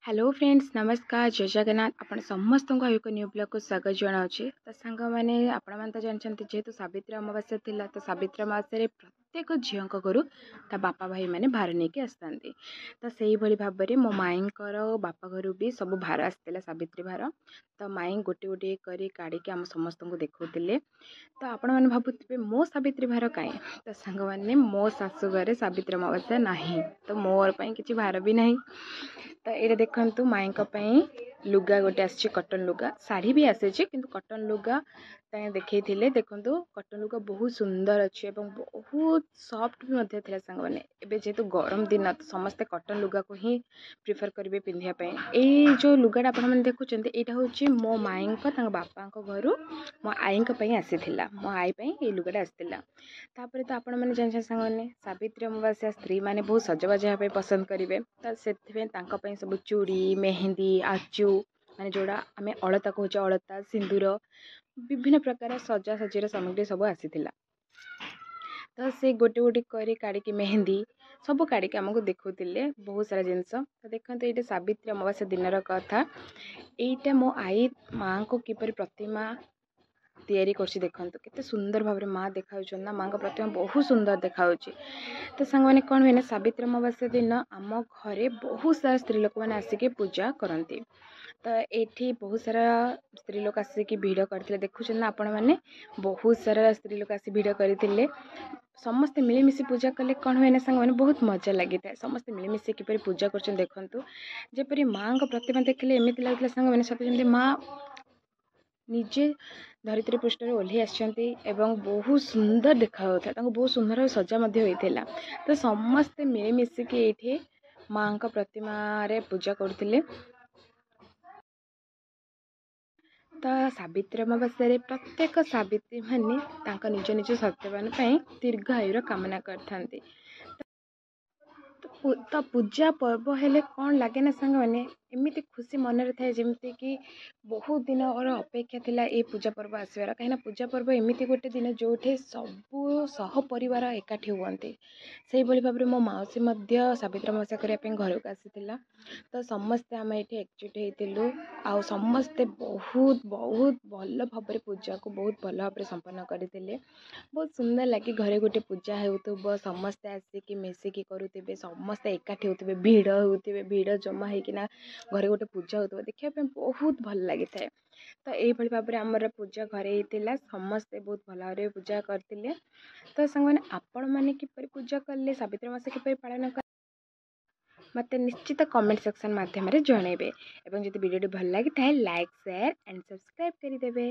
Hello friends, ନମସ୍କାର, ଜୟ ଜଗନ୍ନାଥ। ଆପଣ ସମସ୍ତଙ୍କୁ ଆଉ ଏକ ନ୍ୟୁ ବ୍ଲଗ୍କୁ ସ୍ୱାଗତ ଜଣାଉଛି। ତ ସାଙ୍ଗମାନେ, ଆପଣମାନେ ତ ଜାଣିଛନ୍ତି, ଯେହେତୁ ସାବିତ୍ରୀ ଅମାବାସ୍ୟା ଥିଲା, ତ ସାବିତ୍ରୀ ଅମାବାସ୍ୟାରେ ପ୍ରତ୍ୟେକ ଝିଅଙ୍କ ଘରୁ ତା ବାପା ଭାଇମାନେ ଭାର ନେଇକି ଆସିଥାନ୍ତି। ତ ସେଇଭଳି ଭାବରେ ମୋ ମାଇଁଙ୍କର ବାପା ଘରୁ ବି ସବୁ ଭାର ଆସିଥିଲା, ସାବିତ୍ରୀ ଭାର। ତ ମାଇଁ ଗୋଟିଏ ଗୋଟିଏ କରି କାଢ଼ିକି ଆମ ସମସ୍ତଙ୍କୁ ଦେଖାଉଥିଲେ। ତ ଆପଣମାନେ ଭାବୁଥିବେ, ମୋ ସାବିତ୍ରୀ ଭାର କାହିଁ? ତ ସାଙ୍ଗମାନେ, ମୋ ଶାଶୁ ଘରେ ସାବିତ୍ରୀ ଅମାବାସ୍ୟା ନାହିଁ, ତ ମୋର ପାଇଁ କିଛି ଭାର ବି ନାହିଁ। ତ ଏଇଟା ଦେଖନ୍ତୁ, ମାଇଁଙ୍କ ପାଇଁ ଲୁଗା ଗୋଟେ ଆସିଛି, କଟନ୍ ଲୁଗା। ଶାଢ଼ୀ ବି ଆସିଛି, କିନ୍ତୁ କଟନ୍ ଲୁଗା ତାଙ୍କେ ଦେଖେଇଥିଲେ। ଦେଖନ୍ତୁ, କଟନ୍ ଲୁଗା ବହୁତ ସୁନ୍ଦର ଅଛି ଏବଂ ବହୁତ ସଫ୍ଟ ବି ମଧ୍ୟ ଥିଲା। ସାଙ୍ଗମାନେ, ଏବେ ଯେହେତୁ ଗରମ ଦିନ, ତ ସମସ୍ତେ କଟନ୍ ଲୁଗାକୁ ହିଁ ପ୍ରିଫର୍ କରିବେ ପିନ୍ଧିବା ପାଇଁ। ଏଇ ଯେଉଁ ଲୁଗାଟା ଆପଣମାନେ ଦେଖୁଛନ୍ତି, ଏଇଟା ହେଉଛି ମୋ ମାଇଁଙ୍କ ତାଙ୍କ ବାପାଙ୍କ ଘରୁ ମୋ ଆଈଙ୍କ ପାଇଁ ଆସିଥିଲା। ମୋ ଆଈ ପାଇଁ ଏଇ ଲୁଗାଟା ଆସିଥିଲା। ତାପରେ ତ ଆପଣମାନେ ଜାଣିଛନ୍ତି ସାଙ୍ଗମାନେ, ସାବିତ୍ରୀ ଅମାବାସ୍ୟା ସ୍ତ୍ରୀମାନେ ବହୁତ ସଜବାଜ ହେବା ପାଇଁ ପସନ୍ଦ କରିବେ। ତ ସେଥିପାଇଁ ତାଙ୍କ ପାଇଁ ସବୁ ଚୁଡ଼ି, ମେହେନ୍ଦି, ଆଚୁ, ମାନେ ଯେଉଁଟା ଆମେ ଅଳତା କହୁଛେ, ଅଳତା, ସିନ୍ଦୁର, ବିଭିନ୍ନ ପ୍ରକାର ସଜାସଜିର ସାମଗ୍ରୀ ସବୁ ଆସିଥିଲା। ତ ସେ ଗୋଟେ ଗୋଟେ କରି କାଢ଼ିକି, ମେହେନ୍ଦି ସବୁ କାଢ଼ିକି ଆମକୁ ଦେଖାଉଥିଲେ, ବହୁତ ସାରା ଜିନିଷ। ତ ଦେଖନ୍ତୁ, ଏଇଟା ସାବିତ୍ରୀ ଅମାବାସ୍ୟା ଦିନର କଥା। ଏଇଟା ମୋ ଆଈ ମାଆଙ୍କୁ କିପରି ପ୍ରତିମା ତିଆରି କରୁଛି, ଦେଖନ୍ତୁ କେତେ ସୁନ୍ଦର ଭାବରେ ମା ଦେଖାଉଛନ୍ତି ନା, ମାଆଙ୍କ ପ୍ରତିମା ବହୁତ ସୁନ୍ଦର ଦେଖାଯାଉଛି। ତ ସାଙ୍ଗମାନେ, କ'ଣ ହୁଏ ନା, ସାବିତ୍ରୀ ଅମାବାସ୍ୟା ଦିନ ଆମ ଘରେ ବହୁତ ସାରା ସ୍ତ୍ରୀ ଲୋକମାନେ ଆସିକି ପୂଜା କରନ୍ତି। ତ ଏଇଠି ବହୁତ ସାରା ସ୍ତ୍ରୀ ଲୋକ ଆସିକି ଭିଡ଼ କରିଥିଲେ। ଦେଖୁଛନ୍ତି ନା ଆପଣମାନେ, ବହୁତ ସାରା ସ୍ତ୍ରୀ ଲୋକ ଆସି ଭିଡ଼ କରିଥିଲେ। ସମସ୍ତେ ମିଳିମିଶି ପୂଜା କଲେ କ'ଣ ହୁଏ ନା ସାଙ୍ଗମାନେ, ବହୁତ ମଜା ଲାଗିଥାଏ। ସମସ୍ତେ ମିଳିମିଶି କିପରି ପୂଜା କରୁଛନ୍ତି ଦେଖନ୍ତୁ। ଯେପରି ମାଆଙ୍କ ପ୍ରତିମା ଦେଖିଲେ ଏମିତି ଲାଗୁଥିଲା ସାଙ୍ଗମାନେ, ସତେ ଯେମିତି ମା ନିଜେ ଧରିତ୍ରୀ ପୃଷ୍ଠରେ ଓହ୍ଲେଇ ଆସିଛନ୍ତି ଏବଂ ବହୁତ ସୁନ୍ଦର ଦେଖାଯାଉଥିଲା ତାଙ୍କୁ, ବହୁତ ସୁନ୍ଦର ସଜା ମଧ୍ୟ ହୋଇଥିଲା। ତ ସମସ୍ତେ ମିଳିମିଶିକି ଏଇଠି ମାଆଙ୍କ ପ୍ରତିମାରେ ପୂଜା କରୁଥିଲେ। ତ ସାବିତ୍ରୀ ଅମାବାସ୍ୟାରେ ପ୍ରତ୍ୟେକ ସାବିତ୍ରୀ ମାନେ ତାଙ୍କ ନିଜ ନିଜ ସତ୍ୟବାନ ପାଇଁ ଦୀର୍ଘ ଆୟୁର କାମନା କରିଥାନ୍ତି। ତ ପୂଜା ପର୍ବ ହେଲେ କ'ଣ ଲାଗେ ନା ସାଙ୍ଗମାନେ, ଏମିତି ଖୁସି ମନରେ ଥାଏ, ଯେମିତିକି ବହୁତ ଦିନର ଅପେକ୍ଷା ଥିଲା ଏଇ ପୂଜା ପର୍ବ ଆସିବାର। କାହିଁକିନା ପୂଜା ପର୍ବ ଏମିତି ଗୋଟେ ଦିନ ଯେଉଁଠି ସବୁ ସହ ପରିବାର ଏକାଠି ହୁଅନ୍ତି। ସେଇଭଳି ଭାବରେ ମୋ ମାଉସୀ ମଧ୍ୟ ସାବିତ୍ରୀ ଅମାବାସ୍ୟା କରିବା ପାଇଁ ଘରକୁ ଆସିଥିଲା। ତ ସମସ୍ତେ ଆମେ ଏଇଠି ଏକଜୁଟ ହେଇଥିଲୁ ଆଉ ସମସ୍ତେ ବହୁତ ବହୁତ ଭଲ ଭାବରେ ପୂଜାକୁ ବହୁତ ଭଲ ଭାବରେ ସମ୍ପନ୍ନ କରିଥିଲେ। ବହୁତ ସୁନ୍ଦର ଲାଗେ, ଘରେ ଗୋଟେ ପୂଜା ହେଉଥିବ, ସମସ୍ତେ ଆସିକି ମିଶିକି କରୁଥିବେ, ସମସ୍ତେ ଏକାଠି ହେଉଥିବେ, ଭିଡ଼ ହେଉଥିବେ, ଭିଡ଼ ଜମା ହେଇକିନା ଘରେ ଗୋଟେ ପୂଜା ହେଉଥିବ, ଦେଖିବା ପାଇଁ ବହୁତ ଭଲ ଲାଗିଥାଏ। ତ ଏଇଭଳି ଭାବରେ ଆମର ପୂଜା ଘରେ ହେଇଥିଲା। ସମସ୍ତେ ବହୁତ ଭଲ ଭାବରେ ପୂଜା କରିଥିଲେ। ତ ସାଙ୍ଗମାନେ, ଆପଣମାନେ କିପରି ପୂଜା କଲେ, ସାବିତ୍ରୀ ମାସ କିପରି ପାଳନ କଲେ, ମୋତେ ନିଶ୍ଚିତ କମେଣ୍ଟ ସେକ୍ସନ୍ ମାଧ୍ୟମରେ ଜଣାଇବେ ଏବଂ ଯଦି ଭିଡ଼ିଓଟି ଭଲ ଲାଗିଥାଏ, ଲାଇକ୍, ସେୟାର ଆଣ୍ଡ ସବସ୍କ୍ରାଇବ୍ କରିଦେବେ।